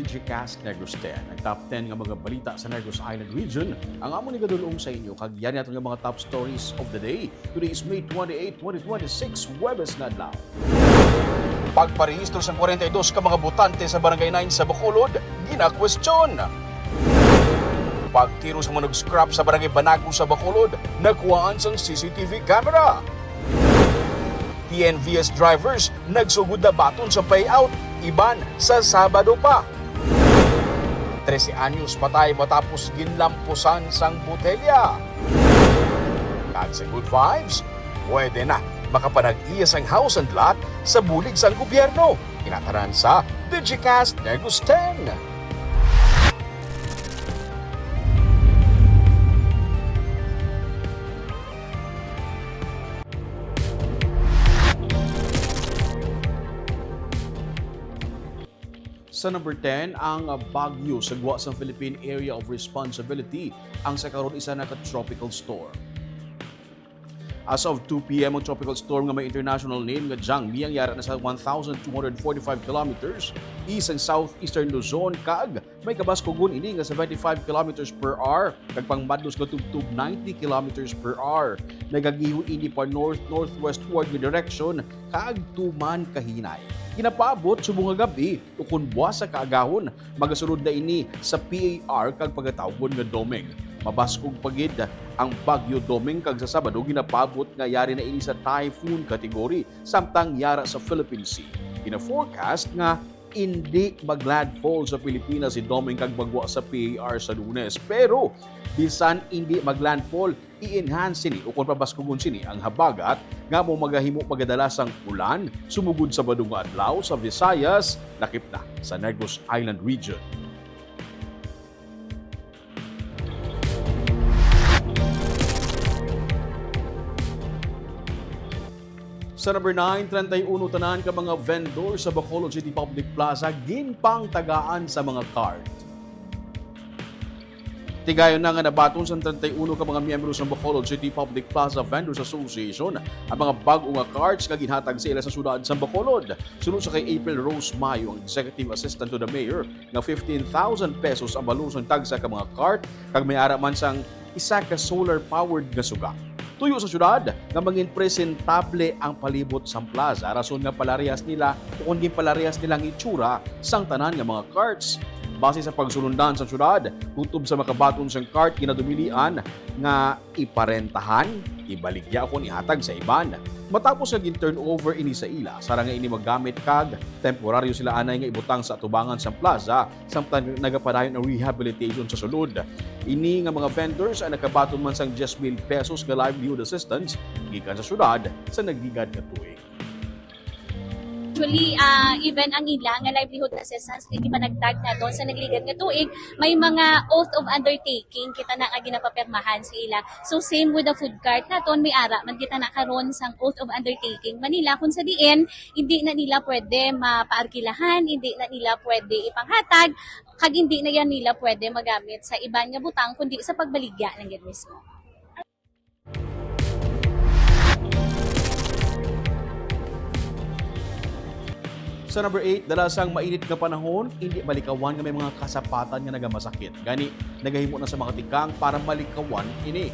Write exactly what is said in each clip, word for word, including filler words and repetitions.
Digicast Negros ten, ang top ten nga mga balita sa Negros Island Region, ang amon igadul-ong sa inyo, kag yari naton nga mga top stories of the day. Today is May twenty-eight, twenty twenty-six, Huwebes nga adlaw. Pagparehistro sang kwarenta y dos ka mga botante sa Barangay nine sa Bacolod, ginakwestiyon. Pagtiro sa mga nag-scrap sa Barangay Banago sa Bacolod, nakuhaan sang C C T V camera. T N V S drivers nagsugod na baton sa payout, iban sa Sabado pa. Trese anyos patay matapos ginlampusan sang botelya. Kag sa good vibes, pwede na makapanag-iya sang house and lot sa bulig sang gobyerno. Kinataran sa Digicast Negros ten. Sa number ten, ang Baguio sa gwa sang Philippine Area of Responsibility, ang sa karon isa na ka tropical storm. As of two P M, ang tropical storm nga may international name nga Jangmi ang yara na sa one thousand two hundred forty-five kilometers east sang southeastern Luzon, kag may kabaskugon ini nga seventy-five kilometers per hour kag pangmadlos nga tubtob ninety kilometers per hour. Nagagiho ini pa north-northwestward nga direksyon kag tuman kahinay. Ginapaabot subong nga gab-i ukon buwas sa kaagahon. Magasulod na ini sa P A R kag pagatawgon nga Doming. Mabaskog pa gid ang Bagyo Doming, kag sa Sabado ginapaabot nga yari na ini sa typhoon category, samtang yara sa Philippine Sea. Gina-forecast nga indi mag-landfall sa Pilipinas si Doming kag magwa sa P A R sa Lunes. Pero bisan indi mag-landfall, i-enhance sini ukon pabaskugon sini ang habagat nga amo magahimo magadala sang ulan sumugod Sabado nga adlaw sa Visayas, lakip na sa Negros Island Region. Sa number nine, treinta y uno tanan ka mga vendor sa Bacolod City Public Plaza ginpangtagaan sa mga cart. Tigayon na nga nabaton sang treinta y uno ka mga miyembro sang Bacolod City Public Plaza Vendors Association ang mga bag-o nga carts nga ginhatag sa ila sa siyudad sang Bacolod. Suno sa kay April Rose Mayo, ang Executive Assistant to the Mayor, nga fifteen thousand pesos ang balor sang tagsa ka mga cart, kag may ara man sang isa ka solar-powered nga suga. Tuyo sa siyudad nga mangin presentable ang palibot sang plaza, rason nga palarehas nila ukon ginpalarehas nila ang itsura sang tanan nga mga carts. Base sa pagsulundan sang siyudad, kutob sa makabaton sang cart, ginadumilian nga iparentahan, ibaligya, ukon ihatag sa iban. Matapos nga gin-turnover ini sa ila, sarang nga ini magamit kag temporaryo sila anay nga ibutang sa atubangan sang plaza, samtang nagapadayon ang rehabilitation sa sulod. Ini nga mga vendors ang nakabaton man sang diyes mil pesos nga livelihood assistance gikan sa siyudad sa nagligad nga tuig. Actually, ah, even ang ila nga livelihood assistance nga gipanagtag naton sa nagligad nga tuig, may mga oath of undertaking kita na nga ginapapirmahan sa ila. So, same with the food cart naton, may ara man kita na karon sang oath of undertaking man nila, kung sa diin hindi na nila pwede mapaarkilahan, hindi na nila pwede ipanghatag, kag hindi na yan nila pwede magamit sa iban nga butang, kundi sa pagbaligya lang gid mismo. Sa number eight, dala sang mainit nga panahon, hindi malikawan nga may mga kasapatan nga nagamasakit. Gani, nagahimo na sa mga tikang para malikawan ini.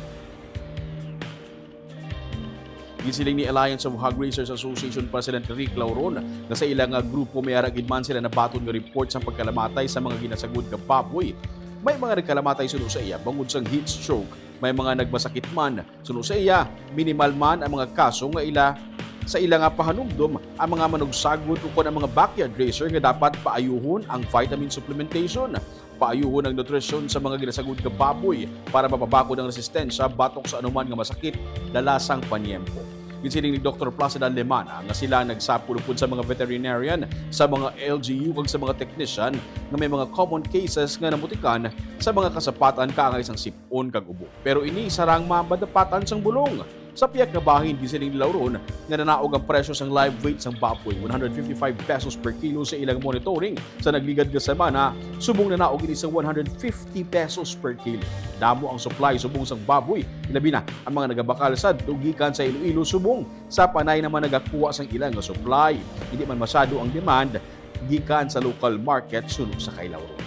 Ginsiling ni Alliance of Hog Raisers Association President Rick Lauron nga sa ila nga grupo may ara gid man sila nabaton nga report sang pagkalamatay sa mga ginasagod nga baboy. May mga nagkalamatay suno sa iya bangod sang heat stroke. May mga nagmasakit man. Suno sa iya, minimal man ang mga kaso nga ila sa ila nga pahanumdom ang mga manugsagod ukon ang mga backyard raiser nga dapat paayuhon ang vitamin supplementation, paayuhon ang nutrisyon sa mga ginasagod nga baboy para mapabakod ang resistensya batok sa anuman nga masakit dala sang paniempo. Ginsiling ni Doktor Placida Lemana nga sila nagsapol upod sa mga veterinarian, sa mga L G U kag sa mga technician nga may mga common cases nga namutikan sa mga kasapatan kaangay sang sip-on kag ubo. Pero ini sarang ma-, madapatan sang bulong. Sa pihak nga bahin, ginsiling ni Lauron nga nanaog ang presyo sang live weight sang baboy, one hundred fifty-five pesos per kilo sa ilang monitoring sa nagligad nga semana, subong nanaog ini sa one hundred fifty pesos per kilo. Damo ang supply subong sang baboy, ilabi na ang mga nagabakal sadto gikan sa Iloilo subong sa panay naman nagakuha sang ila nga supply. Hindi man masyado ang demand, gikan sa local market suno sa Kailawron.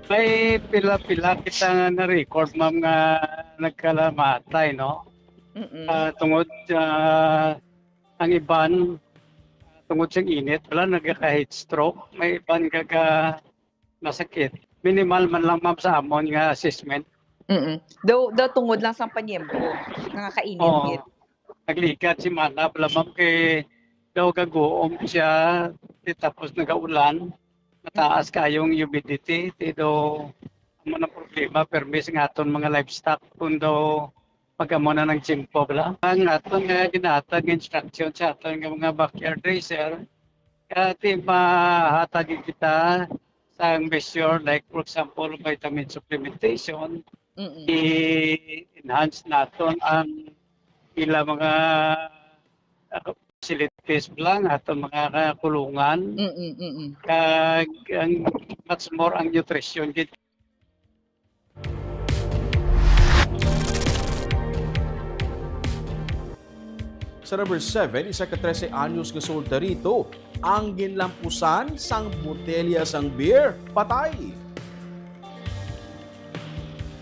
May pila-pila kita nga na-record, ma'am, nga nagkalamatay, no? Mm-mm. Ah, tungod sa, ang iban, tungod sa init, wala, nagka-heat stroke. May iban gaga masakit. Minimal man lang, ma'am, sa amon nga assessment. Mm-mm. Daw, daw tungod lang sa panyempo, nga kainit Oo. gid. Nagligad si Mana, wala, ma'am, kay daw gaguom siya, di tapos nagaulan, mataas kayong humidity, di daw amo ang problema, permi sa aton mga livestock, kung daw pag amo na ng tiyempo, bala. Ang aton nga ginahatag nga instruction sa aton nga mga backyard racer, kaya di mahatag kita sa measure, like, for example, vitamin supplementation, Mm-mm. i-enhance naton ang ila mga, ah, facilities lang, aton mga kulungan. Mm-mm, mm-mm. Kag ang much more ang nutrition gid. Sa number seven, isa ka trese anyos nga solterito ang ginlampusan sang botelya sang beer patay.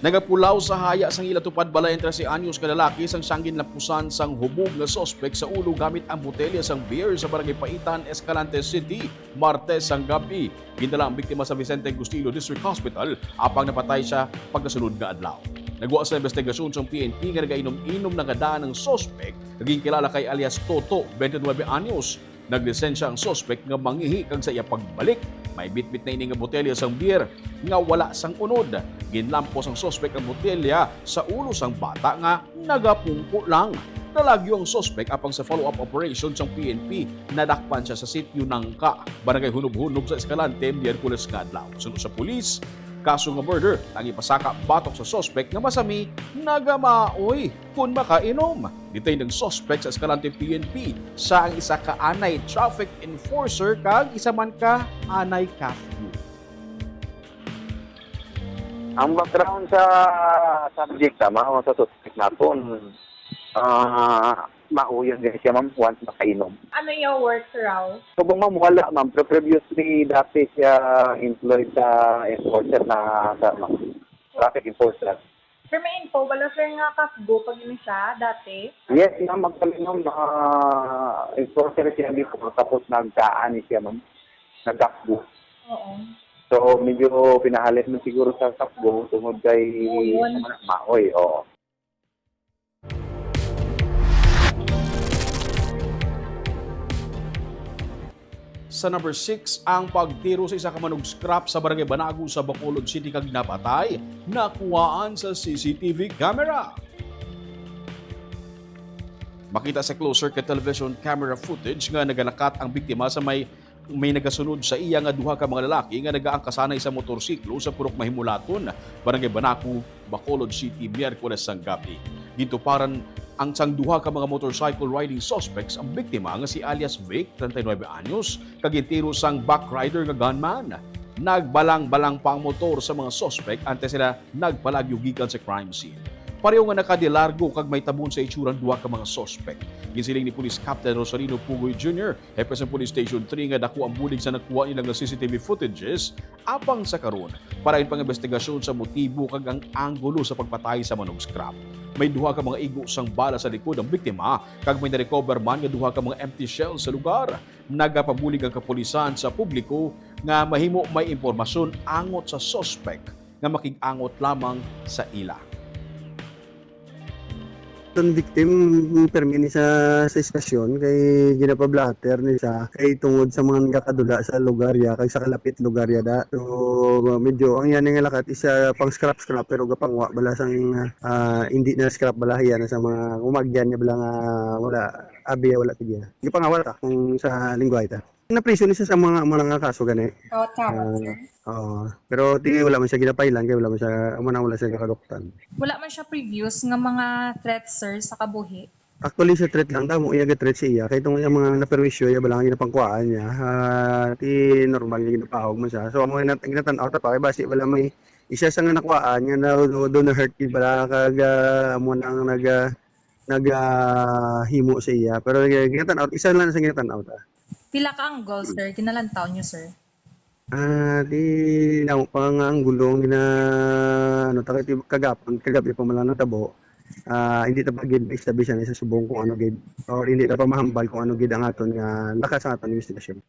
Nagapulaw sa haya sang ila tupad balay ang trese anyos ka lalaki sang siyang ginlampusan sang hubog nga suspek sa ulo gamit ang botelya sang beer sa Barangay Paitan, Escalante City, Martes sang gab-i. Gindala ang biktima sa Vicente Augustino District Hospital, apang napatay siya pagkasunod nga adlaw. Nagwa sa investigasyon sang P N P nga nagainom-inom na nga daan ang suspek nga ginkilala kay alias Toto, twenty-nine anyos. Naglisensya ang suspek nga mangihi, kag sa iya pagbalik, may bitbit na ini nga botelya sang beer nga wala sang unod. Ginlampos ang suspek ang botelya sa ulo sang bata nga nagapungko lang. Nalagyo ang suspek, apang sa follow-up operation sang P N P, nadakpan siya sa sitio Nangka, Barangay Hunob-Hunob sa Escalante, Miyerkules nga adlaw. Suno sa pulis, kaso nga murder ang ipasaka batok sa suspek nga masami nagamaoy kon makainom. Detained ang suspek sa Escalante P N P, sa ang isa ka anay traffic enforcer kag isa man ka anay kafgo. Ang background sa subject, tama, o sa suspect naton, ah, mauyon din siya, ma'am, once makainom. Ano yung work raw? So, ma'am, wala, ma'am. Pero previously, dati siya employed sa enforcer na, sa, ma'am, traffic enforcer. Sir, may info, wala, sir, nga kafgo pag ini siya dati? Yes, ma'am, actually, ma'am, ah, enforcer siya before, tapos nagkaan siya, ma'am. Nagkafgo. Oo. So, medyo pinahalit man siguro sa kafgo tungod kay Oo, yun. Maoy, oo. Sa number six, ang pagtiro sa isa ka manug-scrap sa Barangay Banago sa Bacolod City kag napatay, nakuhaan sa C C T V camera. Makita sa closed-circuit television camera footage nga nagalakat ang biktima sa may, may nagasunod sa iya nga duha ka mga lalaki nga nagaangkasanay sa motorsiklo sa Purok Mahimulaton, Barangay Banaco, Bacolod City, Miyerkules sang gab-i. Gintuparan ang sang duha ka mga motorcycle riding suspects ang biktima nga si alias Vic, treinta y nuebe anyos, kag gintiro sang backrider nga gunman. Nagbalang-balang pa ang motor sa mga suspek antes sila nagpalagyo gikan sa crime scene. Pareho nga nakadilargo kag may tabon sa itsura ang duha ka mga suspek. Ginsiling ni Police Captain Rosalino Pugoy Junior, hepe sa Police Station three, nga dako ang bulig sa nakuha nila nga C C T V footages. Apang sa karon, parayon pa ang investigasyon sa motibo kag ang anggulo sa pagpatay sa manug-scrap. May duha ka mga igo sang bala sa likod ang biktima, kag may na-recover man nga duha ka mga empty shells sa lugar. Nagapabulig ang kapulisan sa publiko nga mahimo may impormasyon angot sa suspek nga makig-angot lamang sa ila. Itong victim, permi ni sa, sa estasyon, kay ginapablatter ni siya, kay tungod sa mga nagakadula sa lugar ya, kay sa kalapit lugar ya da. So, medyo ang yan nga lakat is, ah, pang scrap-scrap, pero gapangwa bala sang, ah, hindi na scrap bala, yan sa mga umagyan niya bala nga wala, abi, wala tigya. Gapangawal ta kung sa lingwahe ta. Napriso ni siya sa mga, mga nga kaso gani. Oh, tama, Ah, sir. Oo. Pero di, wala man siya ginapailan, kay wala man siya, amo na, wala siya nakaduktan. Wala man siya previous nga mga threats, sir, sa kabuhi? Actually, sa threat lang, damo iya ga-threat sa iya. Kay itong iya mga naperwisyo, iya ba lang ang ginapangkuhaan niya. Ah, di normal nga ginapahog man siya. So, amo na, ginatan-aw ta pa, kay basi wala may isa sa nga nakuhaan nga na, do, do na hurt, di ba, kag, ah, amo na ang nag, ah, nag, ah, himo sa iya. Pero, eh, ginatan-aw, isa lang sa ginatan-aw ta. Pila ka angle, sir, ginalantaw niyo, sir? Ah, di na pa nga ang gulong na ano, ta-, kagapon, kagabi pa man lang natabo. Ah, hindi ta pa gid maestablish sa subong kung ano gid, or hindi ta pa mahambal kung ano gid ang aton nga lakas sa aton investigasyon.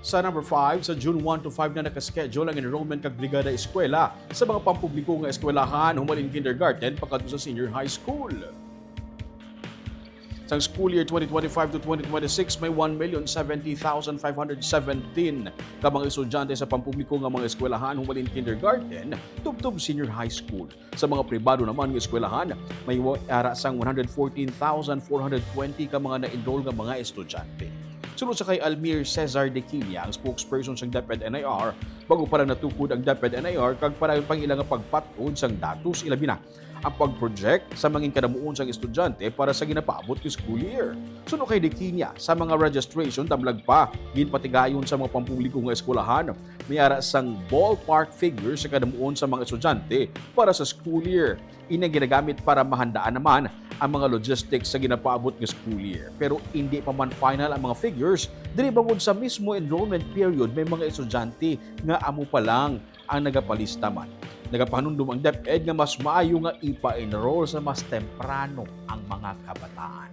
Sa number five, sa June one to five na nakaschedule ang enrollment kag brigada eskwela sa mga pampubliko nga eskwelahan, human in kindergarten pakadto sa senior high school. Sang school year twenty twenty-five to twenty twenty-six, may one million seventy thousand five hundred seventeen ka mga estudyante sa pampubliko nga mga eskwelahan, human in kindergarten tubtob senior high school. Sa mga pribado naman nga eskwelahan, may wa-, ara sang one hundred fourteen thousand four hundred twenty ka mga na-enroll nga mga estudyante. Suno sa kay Almir Cesar de Quilla, ang spokesperson sang DepEd N I R, bago pa lang natukod ang DepEd N I R kag para pang ila nga pagpat-od sang datos, ilabi na ang pag-project sa mangin kadamuon sang estudyante para sa ginapaabot nga school year. Suno kay De Quilla, sa mga registration tamlag pa, ginpatigayon sa mga pampubliko nga eskwelahan, may ara sang ballpark figure sa kadamuon sa mga estudyante para sa school year. Ini ang ginagamit para mahandaan naman ang mga logistics sa ginapaabot nga school year. Pero indi pa man final ang mga figures, diri bangod sa mismo enrollment period may mga estudyante nga amo pa lang ang nagapalista man. Nagapahanumdom ang DepEd nga mas maayo nga ipa-enroll sa mas temprano ang mga kabataan.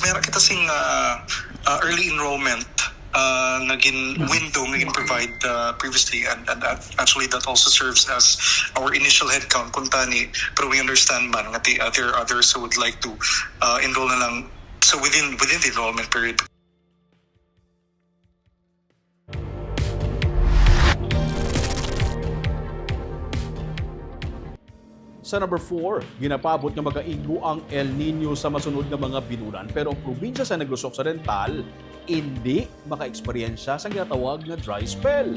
Meron kita sing uh, uh, early enrollment uh, nga gin window nga gin provide uh, previously, and, and uh, actually that also serves as our initial headcount kuntani, pero we understand man nga ti- uh, there are others who would like to uh, enroll na lang so within within the enrollment period. Sa number four, ginapaabot nga makaigo ang El Nino sa masunod nga mga binulan, pero ang probinsya sa Negros Occidental indi makaeksperyensya sa ginatawag nga dry spell.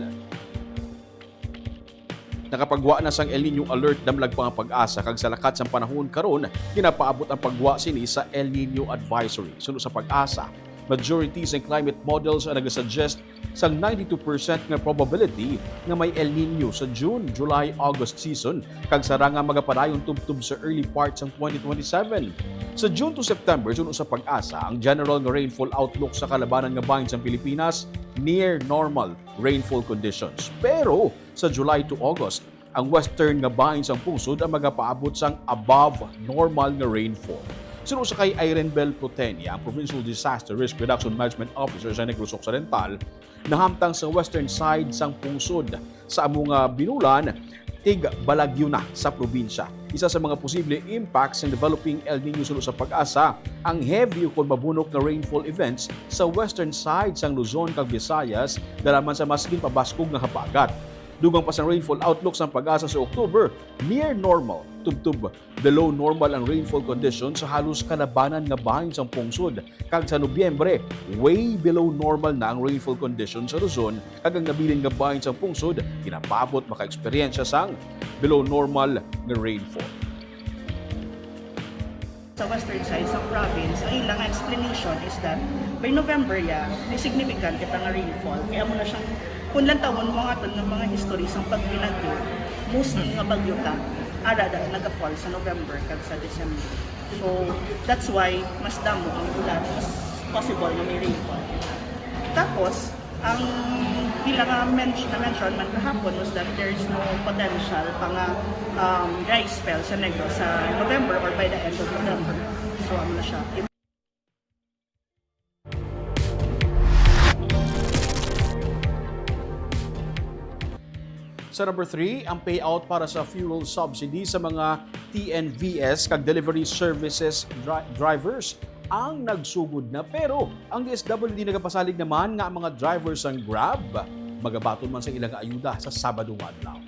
Nakapagwa na sang El Nino alert damlag pa nga PAGASA, kag sa lakat sang panahon karon ginapaabot ang pagwa sini sa El Nino advisory. Suno sa PAGASA, majority sang climate models ang nagasuggest sang ninety-two percent nga probability nga may El Nino sa June, July, August season, kag sara nga magapadayon tubtob sa early part sang twenty twenty-seven. Sa June to September, suno sa PAGASA, ang general nga rainfall outlook sa kalabanan nga bahin sang Pilipinas near normal rainfall conditions. Pero sa July to August, ang western nga bahin sang pungsod ang magapaabot sang above normal nga rainfall. Suno sa kay Irene Bel Protenia, ang Provincial Disaster Risk Reduction Management Officer sa Negros Occidental, nahamtang sa western side sang pungsod sa amo nga binulan, tig balagyo na sa probinsya. Isa sa mga posible impacts sang developing El Nino suno sa PAGASA ang heavy ukon mabunok nga rainfall events sa western side sang Luzon kag Visayas, dala man sa mas ginpabaskog nga habagat. Dugang pa sang rainfall outlook sang PAGASA sa October, near normal tubtob below normal ang rainfall condition sa halos kalabanan nga bahin sang pungsod, kag sa Nobyembre, way below normal na ang rainfall condition sa Luzon, kag ang nabilin nga bahin sang pungsod ginapaabot makaeksperyensya sang below normal nga rainfall. Sa western side sa province, ang ilang explanation is that by November ya, may significant kita nga rainfall. Kaya mo na siyang, kung lantawon mo nga aton nga mga history sa pagbinagyo, mostly nga bagyo ta, ara da nagafall sa November kag sa December. So that's why mas damo ang ulan, mas possible nga may rainfall. Tapos, ang pila nga men- na-mention man kahapon was that there is no potential pa nga um, dry spell sa Negros sa November or by the end of November. So, ano na siya? Sa number three, ang payout para sa fuel subsidy sa mga T N V S kag delivery services dri- drivers ang nagsugod na. Pero ang D S W D nagapasalig naman nga ang mga driver sang Grab magabaton man sa ilang ayuda sa Sabado nga adlaw.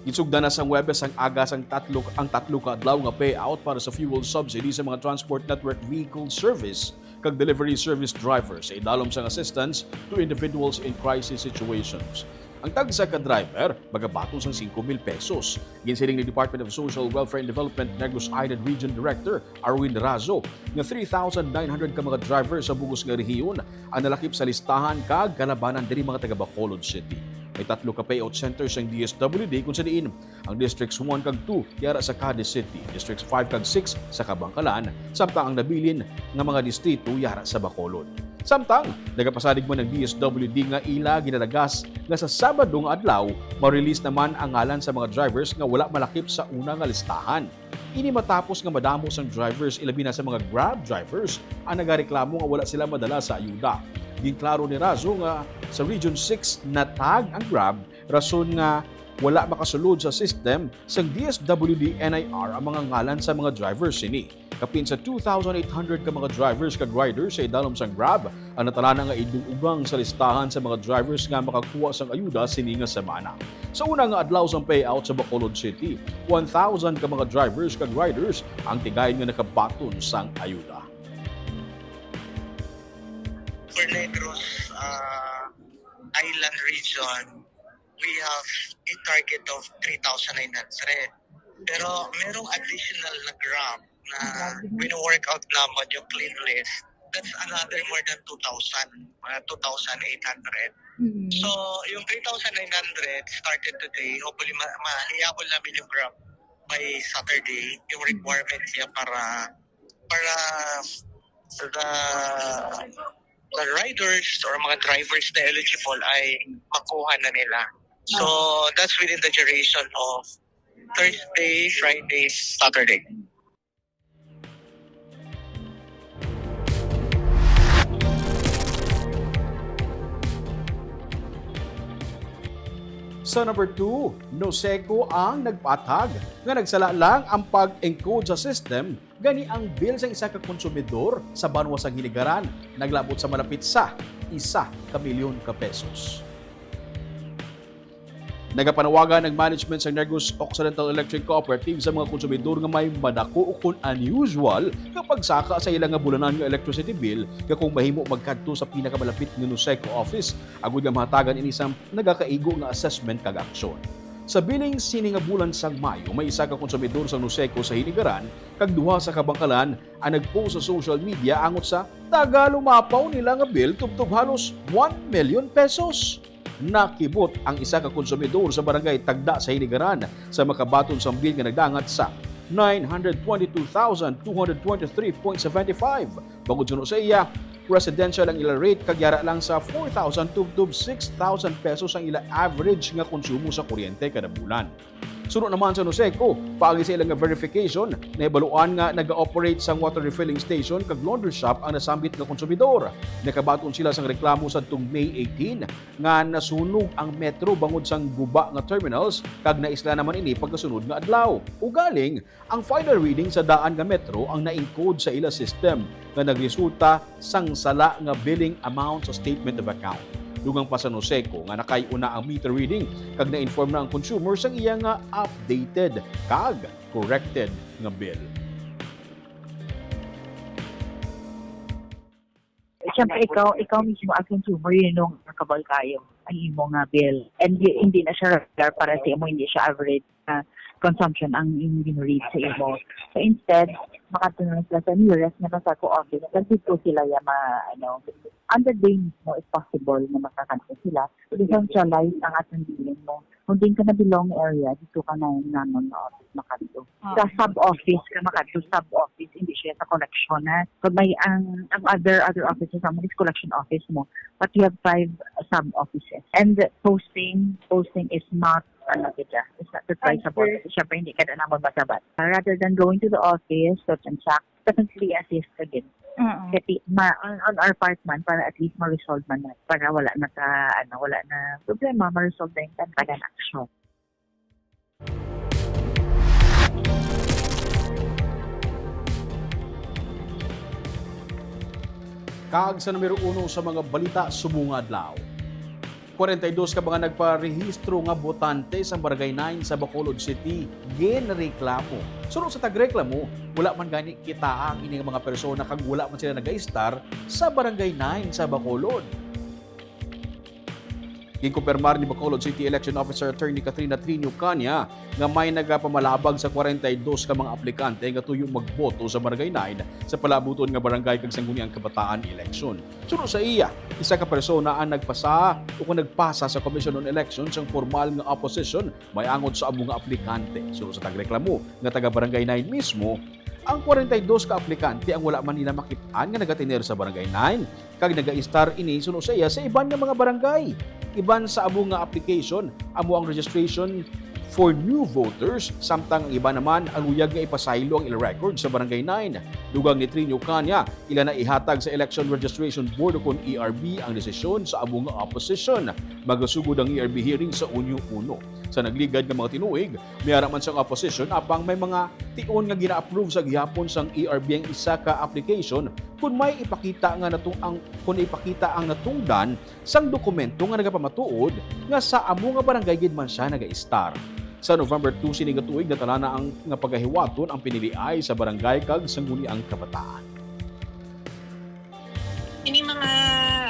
Ginsugdan na sang Huwebes ang aga sang tatlo, ang tatlo ka adlaw nga payout para sa fuel subsidy sa mga transport network vehicle service kag delivery service drivers sa idalom sang assistance to individuals in crisis situations. Ang tagsa ka driver magabaton sang singko mil pesos. Ginsiling ni Department of Social Welfare and Development Negros Occidental Region Director Arwin Razo nga three thousand nine hundred ka mga driver sa bug-os nga rehiyon ang nalakip sa listahan kag kalabanan diri mga taga Bacolod City. May tatlo ka payout centers ang D S W D, kung sa diin ang Districts one kag two yara sa Cadiz City, Districts five kag six sa Kabankalan, samtang ang nabilin nga mga distrito yara sa Bacolod. Samtang nagapasalig man ang D S W D nga ila ginalagas nga sa Sabado nga adlaw ma-release naman ang ngalan sa mga drivers nga wala malakip sa una nga listahan. Ini matapos nga madamo sang drivers, ilabi na sa mga Grab drivers, ang nagareklamo nga wala sila madala sa ayuda. Ginklaro ni Razo nga sa Region six natag ang Grab, rason nga wala makasulod sa system sang D S W D N I R ang mga ngalan sa mga drivers sini. Kapin sa two thousand eight hundred ka mga drivers kag riders sa idalom sang Grab ang natalana nga idugang sa listahan sa mga drivers nga makakuha sang ayuda sini nga semana. Sa una nga adlaw sang payout sa Bacolod City, one thousand ka mga drivers kag riders ang tigayon nga nakabaton sang ayuda. For Negros, uh, Island region, we have a target of three thousand nine hundred. Pero merong additional na Grab na wino-work out naman yung clean list. That's another more than two thousand, mga two thousand eight hundred. Mm. So, yung three thousand nine hundred started today. Hopefully, ma- mahihabol namin yung Grab by Saturday, yung requirement niya para para the the riders or mga drivers na eligible ay makuha na nila. So, that's within the duration of Thursday, Friday, Saturday. Sa number two, Noseco ang nagpatag nga nagsala lang ang pag-encode sa system, gani ang bill sa isa ka konsumidor sa banwa sang Hinigaran naglabot sa malapit sa isa ka milyon ka pesos. Nagapanawagan ang management sa Negros Occidental Electric Cooperative sa mga konsumidor nga may madako ukon unusual nga pagsaka sa ila nga bulanan nga electricity bill, nga kung mahimo magkadto sa pinakamalapit nga Noseco office agud nga mahatagan ini sang nagakaigo nga assessment kag aksyon. Sa bilin sini nga bulan sang Mayo, may isa ka konsumidor sa Noseco sa Hinigaran kag duha sa Kabankalan ang nag-post sa social media angot sa tagalumapaw nila nga bill tubtob halos one million pesos. Nakibot ang isa ka konsumidor sa barangay Tagda sa Hinigaran sa makabaton sang bill nga nagdangat sa nine hundred twenty-two thousand two hundred twenty-three point seventy-five. Bangod suno sa iya, residential ang ila rate kag yara lang sa four thousand tubtob six thousand pesos ang ila average nga konsumo sa kuryente kada bulan. Suno naman sa Noseco, paagi sa ila nga verification, nahibaluan nga naga-operate sang water refilling station kag laundry shop ang nasambit nga konsumidor. Nakabaton sila sang reklamo sadtong May eighteen nga nasunog ang Metro bangod sang guba nga terminals kag naisla naman ini pagkasunod nga adlaw. Ugaling, ang final reading sa daan nga Metro ang na-encode sa ila system nga nagresulta sang sala nga billing amount sa statement of account. Dugang pa sa Noseco nga nakay-o na ang meter reading kag na-inform na ang consumer sang iya nga updated kag corrected nga bill. Siyempre, ikaw, ikaw mismo as consumer, yun yung nakabal kayo ang imo nga bill. And y- hindi na siya regular para sa imo, hindi siya average na consumption ang imong gin-read sa imo. So instead, makadto na sila sa nearest nga Noseco office, kasi po sila ya ma, ano, on the day mismo if possible na makakadto sila. So decentralize ang atong billing mo. Kung din ka na belong area, dito ka na yung nanon nga office makadto. Sa sub-office ka makadto, sub-office, hindi siya sa collection na. Pag may ang, ang other other offices naman is collection office mo. But you have five sub-offices. And posting, posting is not, ano kita, it's not advisable. Siyempre, hindi ka na naman masabat. Rather than going to the office to transact, definitely assist ka din. Oo. Kasi ma, on, on our part man, para at least ma-resolve man na, para wala na ka, ano, wala na problema, ma-resolve na yung tanan action. Kag sa numero uno sa mga balita subong nga adlaw. Kwarenta y dos ka mga nagparehistro nga botante sa Barangay nine sa Bacolod City ginreklamo. Suno sa tagreklamo, wala man gani kitaa ang ini nga mga persona kag wala man sila nagaistar sa Barangay nine sa Bacolod. Ginkumpirmar ni Bacolod City Election Officer Attorney Katrina Trinio Canya nga may nagapamalabag sa kwarenta y dos ka mga aplikante nga tuyo magboto sa Barangay nine sa palabuton nga barangay kag Sangguniang Kabataan election. Suno sa iya, isa ka persona ang nagpasa o kung nagpasa sa Commission on Elections sang formal nga opposition may angot sa amo nga aplikante. Suno sa tagreklamo nga taga Barangay nine mismo, ang kwarenta y dos ka aplikante ang wala man nila makit-an nga nagatener sa Barangay nine, kag nagaistar ini suno sa iya sa iban nga mga barangay. Iban sa amo nga application, amo ang registration for new voters, samtang ang iban naman ang luyag nga ipasaylo ang ila record sa Barangay nine. Dugang ni Trinio Canya, ila na ihatag sa Election Registration Board o kon E R B ang desisyon sa amo nga opposition. Magasugod ang E R B hearing sa Hunyo uno. Sa nagligad nga mga tinuig, may ara man sang opposition, apang may mga tion nga gina-approve sa gihapon sang E R B ang isa ka application kun may ipakita nga natung-, ang, kun ipakita ang natungdan sang dokumento nga nagapamatuod nga sa amo nga barangay gid man sia nagaistar. Sa November two sini nga tuig, natala na ang nga pagahiwaton ang piniliay sa barangay kag Sangguniang Kabataan. Ini mga,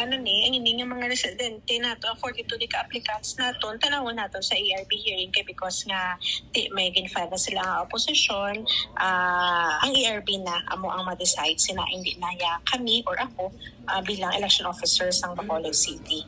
ano ni, ang ini nga mga residente nato, ang forty-two di ka applicants naton, tanawon naton sa E R B hearing kay because nga di may gin-file na sila ang opposition, ah, ang E R B na amo ang ma-decide sina, hindi na ya kami or ako, ah, bilang election officer sang Bacolod City.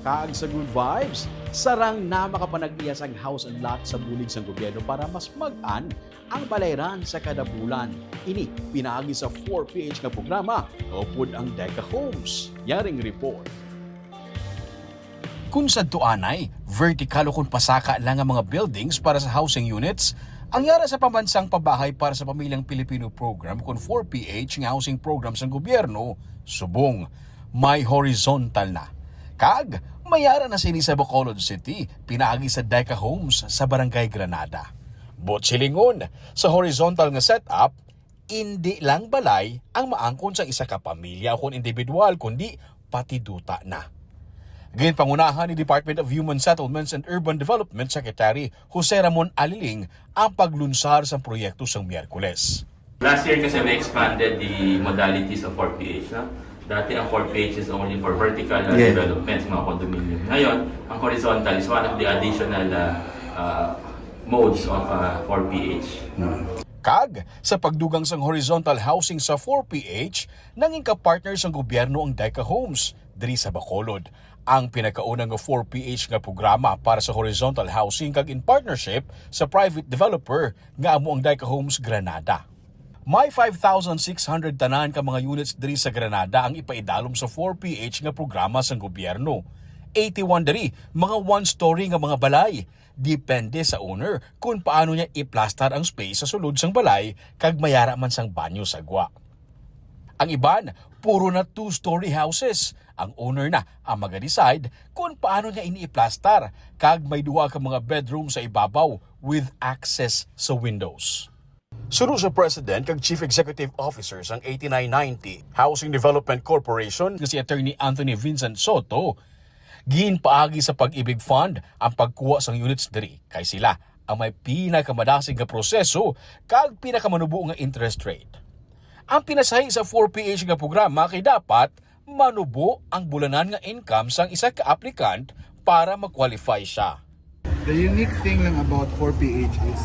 Kag sa Good Vibes, sarang na makapanag-iya sang house and lot sa bulig sang gobyerno para mas mag-an ang balayran sa kada bulan. Ini pinaagi sa four P H nga programa, upod ang Deca Homes. Yaring report. Kung sadto anay, vertical o kon pasaka lang ang mga buildings para sa housing units, ang yara sa pambansang pabahay para sa pamilyang Pilipino program kon four P H nga housing program sang gobyerno, subong may horizontal na. Kag may yara na sini sa Bacolod City, pinaagi sa Deca Homes sa Barangay Granada. Buot silingon, sa horizontal nga setup, indi lang balay ang maangkon sang isa ka pamilya o kon individual, kundi pati duta na. Ginpangunahan ni Department of Human Settlements and Urban Development Secretary Jose Ramon Aliling ang paglunsar sang proyekto sang Miyerkules. Last year kasi we expanded the modalities of four P H, no? Dati ang four P H is only for vertical, uh, Yes. developments, mga condominium. Ngayon, ang horizontal is one of the additional, uh, uh, modes of, uh, four P H. Hmm. Kag, sa pagdugang sang horizontal housing sa four P H, nangin ka-partner sang gobyerno ang Deca Homes diri sa Bacolod, ang pinakauna nga four P H nga programa para sa horizontal housing kag in partnership sa private developer nga amo ang Deca Homes Granada. May five thousand six hundred tanan ka mga units diri sa Granada ang ipaidalom sa four P H nga programa sang gobyerno. Eighty-one diri, mga one-story nga mga balay. Depende sa owner kung paano niya iplastar ang space sa sulod sang balay kag mayara man sang banyo sa gwa. Ang iban, puro na two-story houses. Ang owner na ang maga-decide kung paano niya ini iplastar, kag may duha ka mga bedroom sa ibabaw with access sa windows. Suno sa President kag Chief Executive Officer sang eighty-nine ninety Housing Development Corporation nga si Attorney Anthony Vincent Soto, ginpaagi sa Pag-ibig Fund ang pagkuha sang units diri, kay sila ang may pinakamadasig nga proseso kag pinakamanubo nga interest rate. Ang pinasahi sa four P H nga programa kay dapat manubo ang bulanan nga income sang isa ka applicant para ma-qualify siya. The unique thing lang about four P H is,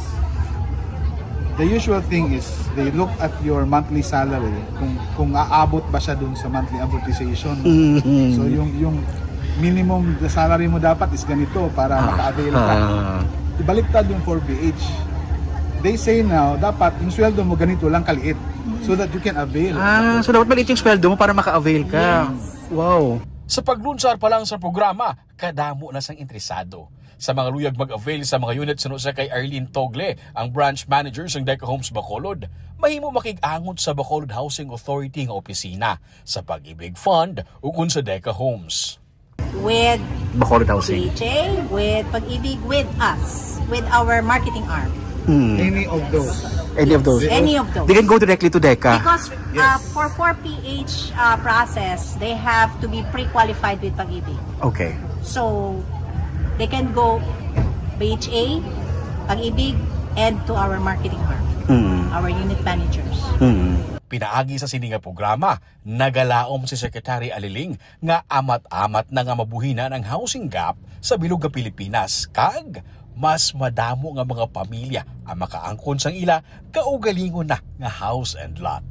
the usual thing is they look at your monthly salary, kung, kung aabot ba siya dun sa monthly amortization. Mhm. So, yung, yung minimum the salary mo dapat is ganito para Ah. maka-avail ka. Ah. Ibaliktad yung four P H. They say now, dapat yung sweldo mo ganito lang kaliit so that you can avail. Ah, so dapat maliit yung sweldo mo para maka-avail ka. Yes. Wow. Sa paglunsar pa lang sa programa, kadamo na sang interesado. Sa mga luyag mag-avail sa mga unit suno sa kay Arlene Togle, ang branch manager sang Deca Homes Bacolod, mahimo makig-angot sa Bacolod Housing Authority nga opisina, sa Pag-ibig Fund, ukon sa Deca Homes. With Bacolod Housing. D J, with Pag-ibig, with us, with our marketing arm. Hmm. Any of those. Any of those. Any of those. They can go directly to Deca. Because, uh, Yes. for four P H, uh, process, they have to be pre-qualified with Pag-ibig. Okay. So, they can go B H A, Pag-ibig, and to our marketing arm, Mm. our unit managers. Mm. Pinaagi sa sini nga programa, nagalaom si Secretary Aliling nga amat-amat na nga mabuhinan ang housing gap sa bilog nga Pilipinas kag mas madamo nga mga pamilya ang makaangkon sang ila kaugalingon na nga house and lot.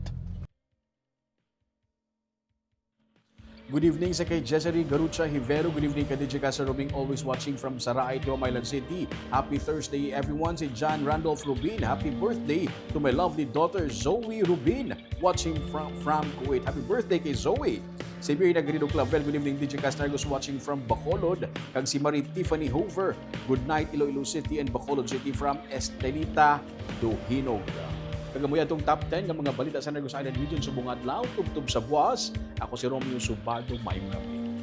Good evening sa kay Jezeri Garucha Hivero. Good evening ka D J Castle Robing, always watching from Saraay, Tio Mailan City. Happy Thursday, everyone. Si John Randolph Rubin, happy birthday to my lovely daughter, Zoe Rubin, watching from, from Kuwait. Happy birthday kay Zoe. Si Mary Nagrido Clavel, good evening, D J Castle, watching from Bacolod. Kag si Marie Tiffany Hoover, good night, Iloilo City and Bacolod City from Estelita Duhinog. Kag amo atong top ten nga mga balita sa Negros Island Region subong adlaw, tubtob sa buwas. Ako si Romeo Subado, mayong gabi.